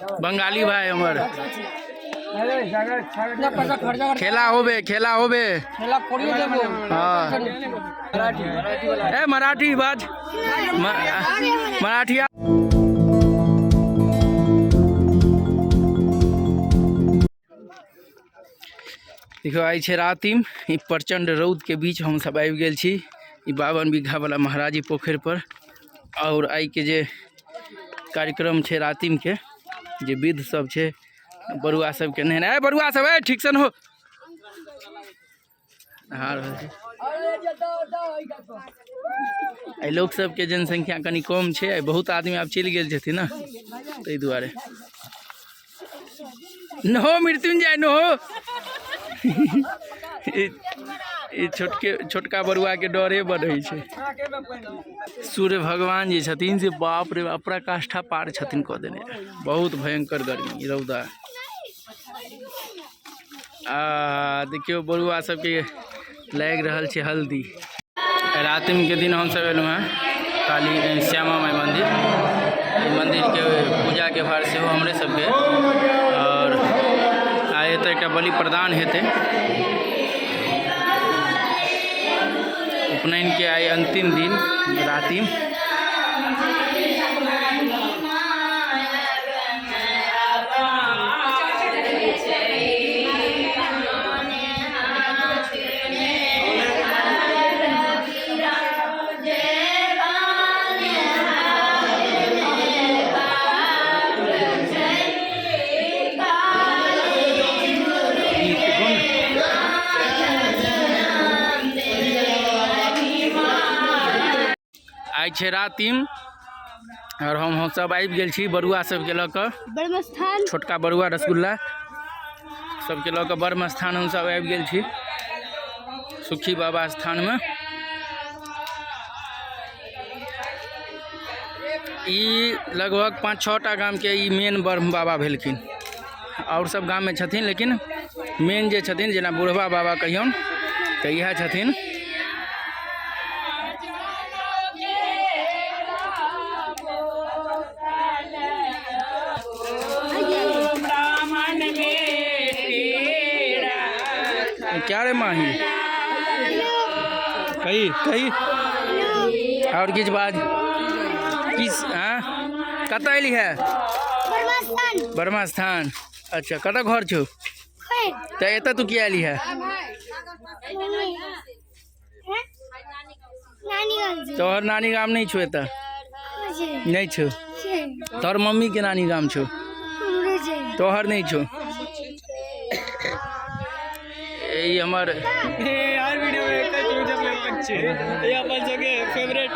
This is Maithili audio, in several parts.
बंगाली भाई हमर। खेला होबे, खेला होबे। खेला करिए देबो। हाँ। ए मराठी बाज, मराठी। देखियौ आइ छै रातिम, ई प्रचंड रौद के बीच हम सब आबि गेल छी ई 52 बीघा वाला महाराजी पोखरि पर। और आइ के जे कार्यक्रम छै रातिम के, जे विध सब छै बरुआ सबके नहेनाइ। ए बरुआ सब, ए ठीक से नहो। नहा रहल छै। एहि लोक सबके जनसंख्या कनि कम छै, आइ बहुत आदमी आब चलि गेल छथिन ने, ताहि दुआरे। नहो मृत्युंजय नहो। ई छोटके छोटका बरुआ के डरे बढ़ै छै। सूर्य भगवान जे छथिन से बाप रे बाप पराकाष्ठा पार छथिन कऽ देने। बहुत भयंकर गर्मी रौदा। आ देखियौ बरुआ सबके लागि रहल छै हल्दी। रातिम के दिन हमसब एलहुँ हँ काली श्यामा माइ मन्दिर। एहि मन्दिरके पूजाके भार सेहो हमरे सबके। और आइ एतऽ एकटा बलि प्रदान हेतै। उपनयनके आइ अन्तिम दिन रातिम। आइ छै रातिम और हम सब आबि गेल छी बरुआ सबके लऽ कऽ, छोटका बरुआ रसगुल्ला सबके लऽ कऽ ब्रह्म स्थान हम सब आबि गेल छी सुखी बाबा स्थानमे। ई लगभग 5-6 टा गामके ई मेन ब्रह्म बाबा भेलखिन। और सब गाममे छथिन लेकिन मेन जे छथिन, जेना बुढ़वा बाबा कहियौन तऽ इएह छथिन। क्या रे माही, कही कही और किछु बाज किस। हाँ कतऽ अयली है? ब्रह्मा स्थान। अच्छा कतऽ घर छौ? तऽ एतऽ तू किया अयली है? तोहर नानी गाम नहीं छौ एतऽ? नहीं छौ। तोहर मम्मी के नानी गाम छौ, तोहर नहीं छौ। ई हमर यार वीडियो में एक चीज अपने ये अपन जगह फेवरेट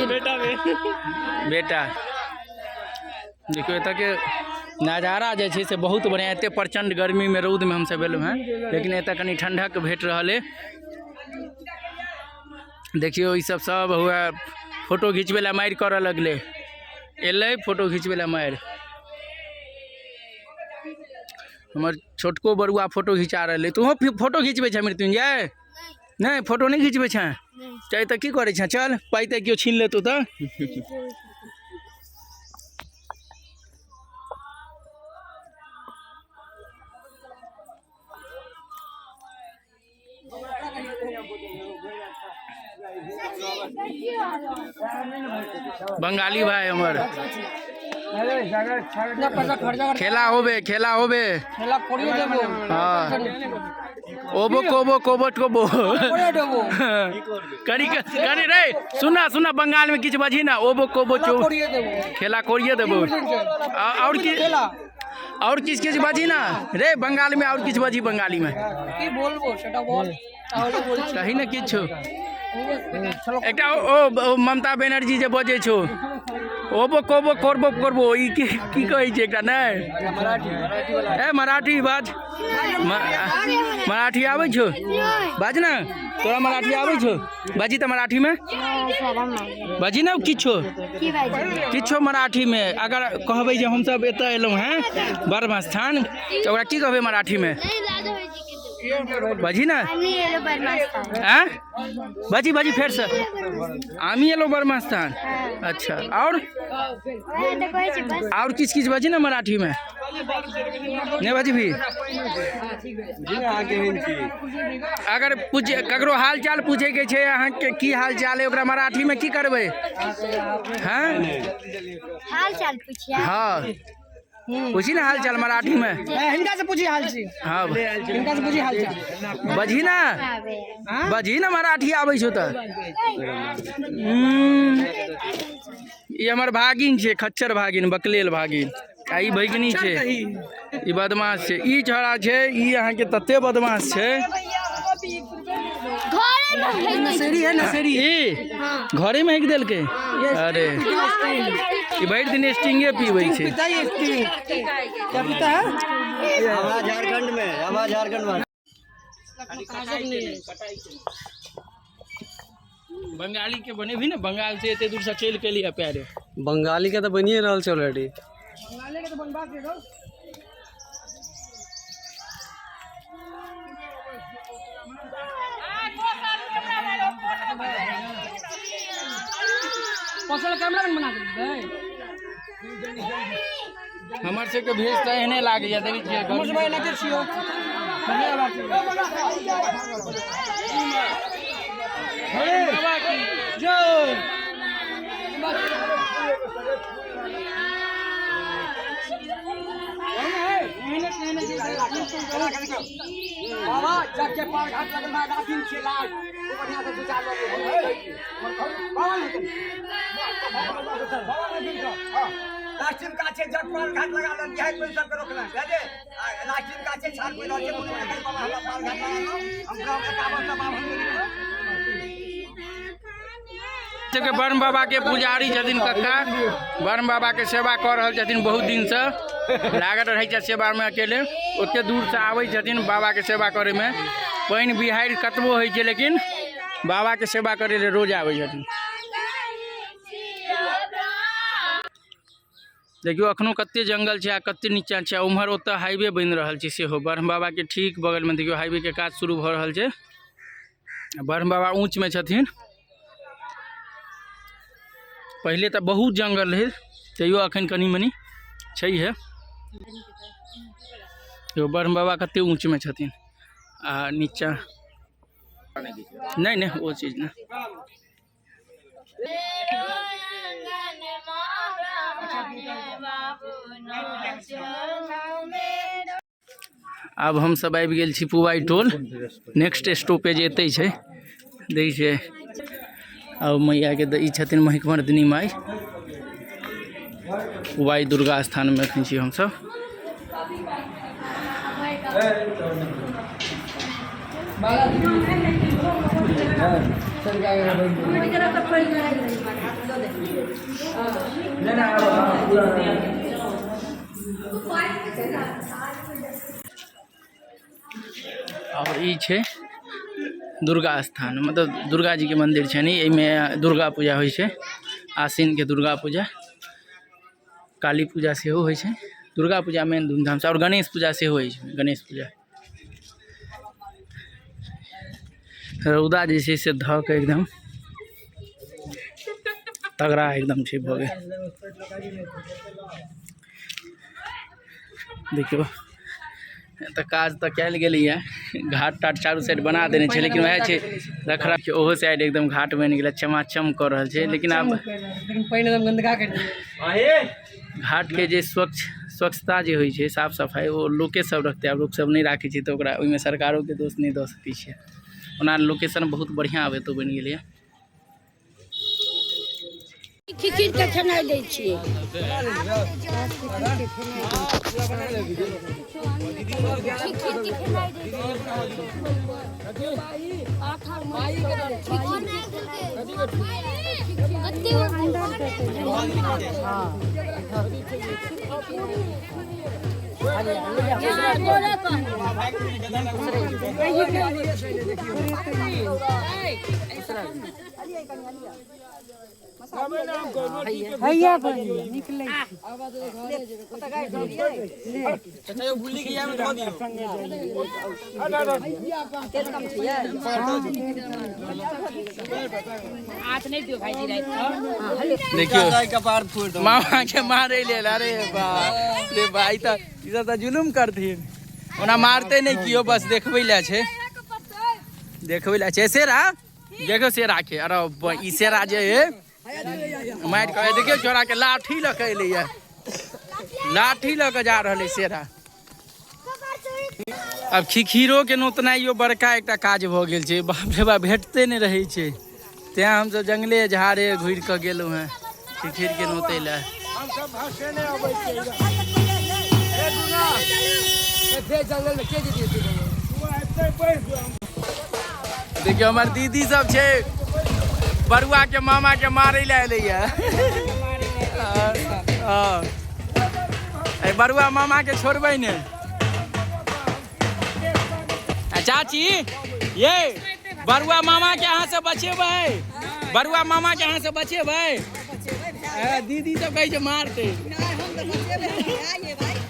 बेटा में बेटा। देखियौ एतऽ के नजारा जे छै से बहुत बढ़िआँ। एते प्रचंड गर्मीमे रौदमे हमसब एलहुँ हेँ लेकिन एतऽ कनि ठंडक भेट रहल अइ। देखियौ ई सब सब हुए फोटो घिचबै लए मारि करऽ लगलै। एलै फोटो घिचबै लए मारि। हमर छोटको बरुआ फोटो घिचा रहल अइ। तूहो फोटो घिचबै छह मृत्युंजय? नहि फोटो नहि घिचबै छह? चल तऽ की करै छह, चल पाइ तऽ केओ छीन लेतौ तऽ। बंगाली भाई हमर। खेला होबे, खेला होबे। खेला करिए देबो। हाँ ओबो कोबो कोबो कोबो करी करी रे। सुना सुना बंगाल में किछु बजही ना। ओबो कोबो चो खेला करिए देबो। और की और किछ किछ बजी ना रे बंगाल में? और किछ बजी बंगाली में? की बोलबो सेटा बोल, ताहले बोलছি। कही ना किछु एकटा। ओ ममता बनर्जी जे बजै छौ, ओबो कोबो करबो करबो, ई की की कहै छै एकटा? नहि ए मराठी बाज। मराठी आबै छौ? बाज ना, तोरा मराठी आबै छौ? बाजी तऽ मराठीमे बाजी ना किछो किछो मराठीमे। अगर कहबै जे हमसब एतऽ एलहुँ हेँ ब्रह्म स्थान तऽ ओकरा की कहबै मराठीमे? बाजी ना। आम्ही एलो बर्मास्थान। आँ बाजी बाजी फेर से आमी एलो बर्मास्थान। अच्छा और वएह तऽ कहै छी बस। और किछ किछ बाजी ना मराठी में नहीं बाजी भी। अगर पूछे ककरो हाल चाल पूछे के छै अहाँ के की हाल चाल है ओकरा मराठी में की करबै? हाँ हाल चाल पूछिया। हाँ पूछी ना हाल चाल मराठी में। हिनका से पूछी हाल छी। हाँ हिनका से पूछी हाल चाल। बजी ना आबे बजी ना मराठी आबै छौ तऽ। ई हमर भागिन छै, खच्चर भागिन, बकलेल भागिन। आ ई भगिनी छै, ई बदमाश छै, ई छोड़ा छै, ई अहाँके तते बदमाश छै। घरे में है। नशेड़ी है नशेड़ी। ई घरे में हेक देलकै। अरे ई भरि दिन स्टिंगे पीबै छै। पीता है स्टिंग। क्या पीता है? हमारा झारखंड में, हमारा झारखंड में। बंगाली के बनेबही ने, बंगाल से एते दूर से चलि के एलियै पैरे। बंगाली के तो बनिए रहल छै ऑलरेडी। बंगाली के तो बनबा के दो। फसल कैमरा मैन बना देबै। हमर सबके भेष तऽ एहने लागैया, देखै छियै। हमर सब एनाते छियो। बढ़िया बात छै। बाबा की जय। बाबा जब के पार घाट लगल बा रातिन छे लाल ओ बढ़िया से विचार लगे बाबा लास्टिम काछे जग पार घाट लगा लन बिहार कोई सबके रोकना दे लास्टिम काछे छाल कोई लचे बोले बाबा हमरा पार घाट लगा लो हम ग्राम एकावन सब बाबा सबके ब्रह्म बाबा के पुजारी छथिन कक्का। ब्रह्म बाबा के सेवा कऽ रहल छथिन बहुत दिनसँ, लागल रहै छै सेवा में अकेले। ओते दूर से आबै छथिन बाबा के सेवा करे में। पानि बिहाड़ि कतबो होइ छै लेकिन बाबा के सेवा करे ले रोज आबै छथिन। देखियौ अखनो कते जंगल छै आ कते नीचा छै। उम्हर ओतऽ हाईवे बनि रहल छै सेहो ब्रह्म बाबा के ठीक बगल में। देखियौ हाईवे के काज शुरू भऽ रहल छै। ब्रह्म बाबा ऊँच में छथिन। पहिले तऽ बहुत जंगल रहै, तैयो अखन कनि मनि छैहे। देखियौ ब्रह्म बाबा कते ऊँच में छथिन आ नीचा नहीं नहीं वो चीज ना। आब हम सब आबि गेल छी पुवाई टोल। नेक्स्ट स्टॉपेज एतै छै। देखै छियै आब मैया के ई छथिन महिकमर्दिनी माई। पुवाई दुर्गा स्थान में एखन छी हमसब। और ई छै दुर्गा स्थान, मतलब दुर्गा जी के मंदिर छनि। एहिमे दुर्गा पूजा होइ छै, आश्विन के दुर्गा पूजा, काली पूजा सेहो होइ छै। दुर्गा पूजा मेन धूमधाम से, और गणेश पूजा सेहो होइ छै। गणेश पूजा रौदा जे छै से धऽ के एकदम तगड़ा एकदम छै भऽ गेल। देखियौ तऽ काज तऽ कयल गेलैए, घाट टाट चारू साइड बना देने छै, लेकिन वएह छै रखरख के ओहो साइड एकदम घाट बनि गेलै, चमाचम कऽ रहल छै। लेकिन आब लेकिन पानि एकदम गंदगा कर देलकै। घाट के जे स्वच्छता जे होइ छै, साफ सफाइ, ओ लोके सब रखतै। आब लोक सब नहि राखै छै तऽ ओकरा ओहिमे सरकारोके दोष नहि दऽ सकै छियै। ओना लोकेशन बहुत बढ़िआँ आब एतौ बनि गेलैए। खिचड़ी के खेनाइ दै छियै। हैया बनी निकलै देखियो मामा के मारे लेल। अरे बाप रे भाई, तऽ ई सब तऽ जुलुम करथिन। ओना मारते नहि कियो, बस देखबै लए छै, देखबै लए छै। शेरा देखो, शेरा के, अरे ई शेरा जे है मारि कऽ, देखियौ छोड़ा के लाठी लऽ के एलैया, लाठी लऽ के जा रहल है शेरा। आब खिखीरो के नोतनाइयो बड़का एकटा काज भऽ गेल छै। बाप रे बाप, भेटते नहि रहै छै, तें हमसब जंगले झाड़े घुरि कऽ गेलहुँ हेँ खिखीर के नोतै लए। देखियौ हमर दीदी सब छै, बरुआ के मामा के मारै लए एलैया। हँ, बरुआ मामा के छोड़बै ने। चाची ये बरुआ मामा के अहाँ से बचेबै, बरुआ मामा के अहाँ से बचेबै। दीदी सब कहै छै मारतै।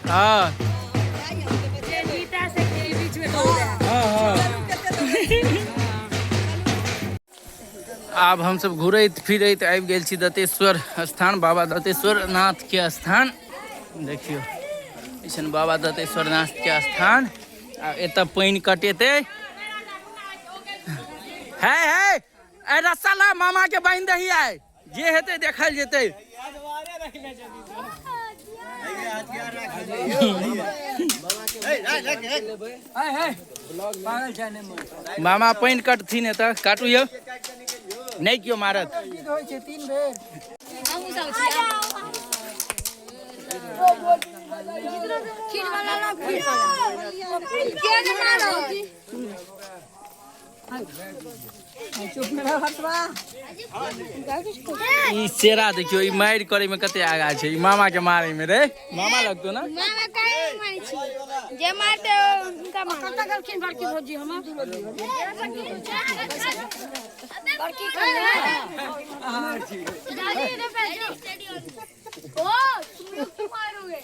हाँ हाँ। आब हमसब घुरैत फिरैत आबि गेल छी दत्तेश्वर स्थान, बाबा दत्तेश्वर नाथ के स्थान। देखियौ अइसन बाबा दत्तेश्वर नाथ के स्थान। आ एतऽ पानि कटेतै। है है ए रस्सा ला, मामा के बान्हि दही, आइ जे हेतै देखल जेतै। मामा पानि कटथिन एतऽ, काटू यौ, नहि केओ मारत। ई शेरा देखियो, ई मारि करे में कते आगा छै, ई मामा के मारे में रे। मामा लगतो ना, मामा काहे मारै छी, जे मारते उनका मार। कतऽ गेलखिन बड़की भौजी हमर? बड़की ओ तुम लोग क्यों मारोगे?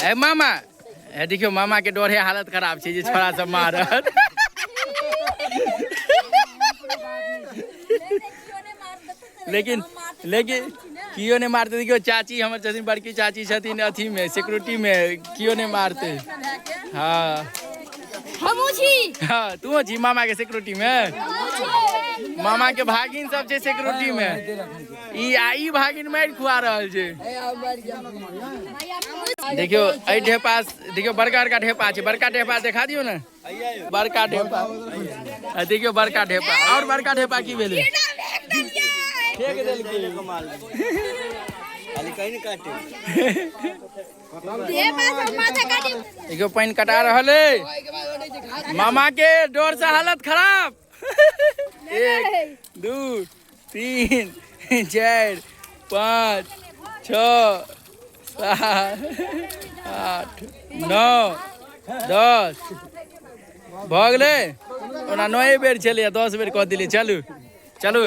ए मामा, ए देखियो मामा के डरे हालत खराब छै जे छोड़ा सब मारत। लेकिन लेकिन कियो नहि मारते। देखियो चाची हमर छथिन, बड़की चाची छथिन अथी में सिक्योरिटी में, कियो नहि मारते। हाँ हमहूँ छी। हाँ तू छी मामा के सिक्योरिटी में। मामा के भागिन सब छै सिक्योरिटी में। ई आ ई भागिन मारि खुआ रहल छै। देखियो एहि ढेपा, देखियो बड़का बड़का ढेपा छै, बड़का ढेपा देखा दियौ ने, बड़का ढेपा। देखियो बड़का ढेपा, और बड़का ढेपा की भेलै? फेंक देलकै। देखियो पानि कटा रहल है, मामा के डर से हालत खराब। 1 2 3 4 5 6 7 8 9 10 भऽ गेलै। ओना 9 बेर छलैए, 10 बेर कऽ देलियै। चलू चलू।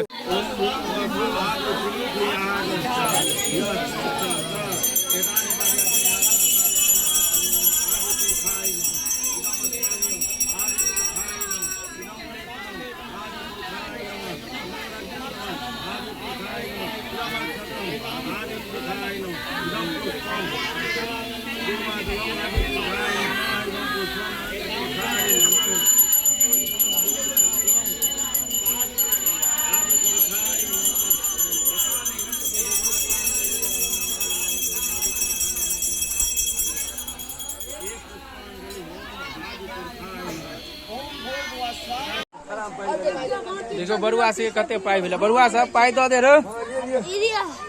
देखो बरुआ से कते पाई भेलै। बरुआ साहब पाई दऽ दे रो।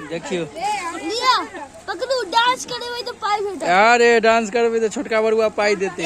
देखियो पकड़ू, डांस करेबै तऽ पाई भेटत। अरे डांस करबै तऽ छोटका बरुआ पाई देतै।